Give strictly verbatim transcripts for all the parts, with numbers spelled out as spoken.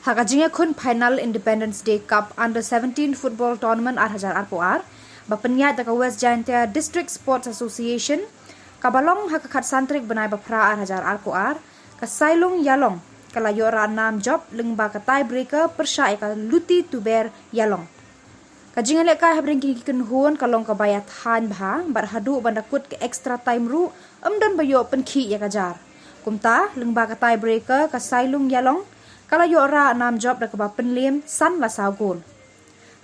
Ha ka jingïakhun final Independence Day Cup Under seventeen Football Tournament ar hajar arphew ar, ba pynïaid da ka West Jaintia District Sports Association, kaba long ha ka khatsan tarik bnai ba phra ar hajar arphew ar, ka Sailung Ïalong ka la ïoh rah nam jop lyngba ka tiebreaker pyrshah ïa ka Luti Tuber Ïalong. Ka jingïalehkai hapdeng ki kynhun ka long kaba ïa thaiñ bha, bad haduh ban da kut ka extra time ruh, ym don ba ïoh pynkhih ïa ka jar. Kumta, lyngba ka tiebreaker ka Sailung Ïalong ka la ïoh rah nam jop da kaba pynliem san la saw gol.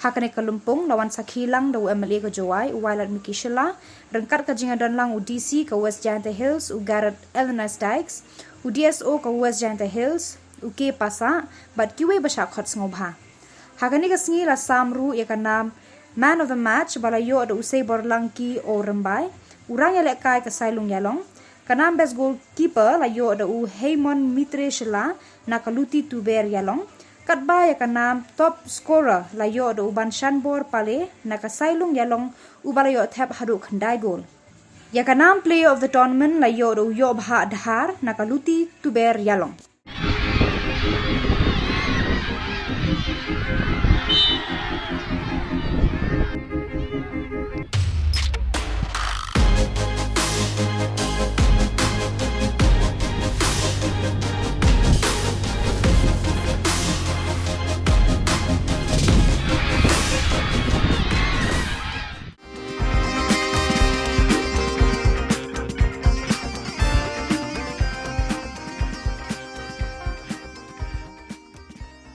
Ha kane ka lympung la wan sakhi lang da u M L A ka Jowai, u Wailadmiki Shylla, ryngkat ka jingïadon lang u D C ka West Jaintia Hills, u Gareth Elenas Dykes, u D S O ka West Jaintia Hills, u K Passah, bad kiwei ba shah khot sngewbha. Ha kane ka sngi la sam ruh ïa ka nam Man of the Match ba la ïoh da u Seiborlangki O Rymbai, u rang ïalehkai ka Sailung Ïalong. Ka nam Best Goalkeeper la ïoh da u Heimon Mitre Shylla na ka Luti Tuber Ïalong. Katba ïa ka nam Top Scorer la ïoh da u Banshanbor Pale na ka Sailung Ïalong, uba la ïoh thep haduh khyndai gol. Ïa ka nam Player of the Tournament la ïoh da u Ïohbhah Dhar na ka Luti Tuber Ïalong.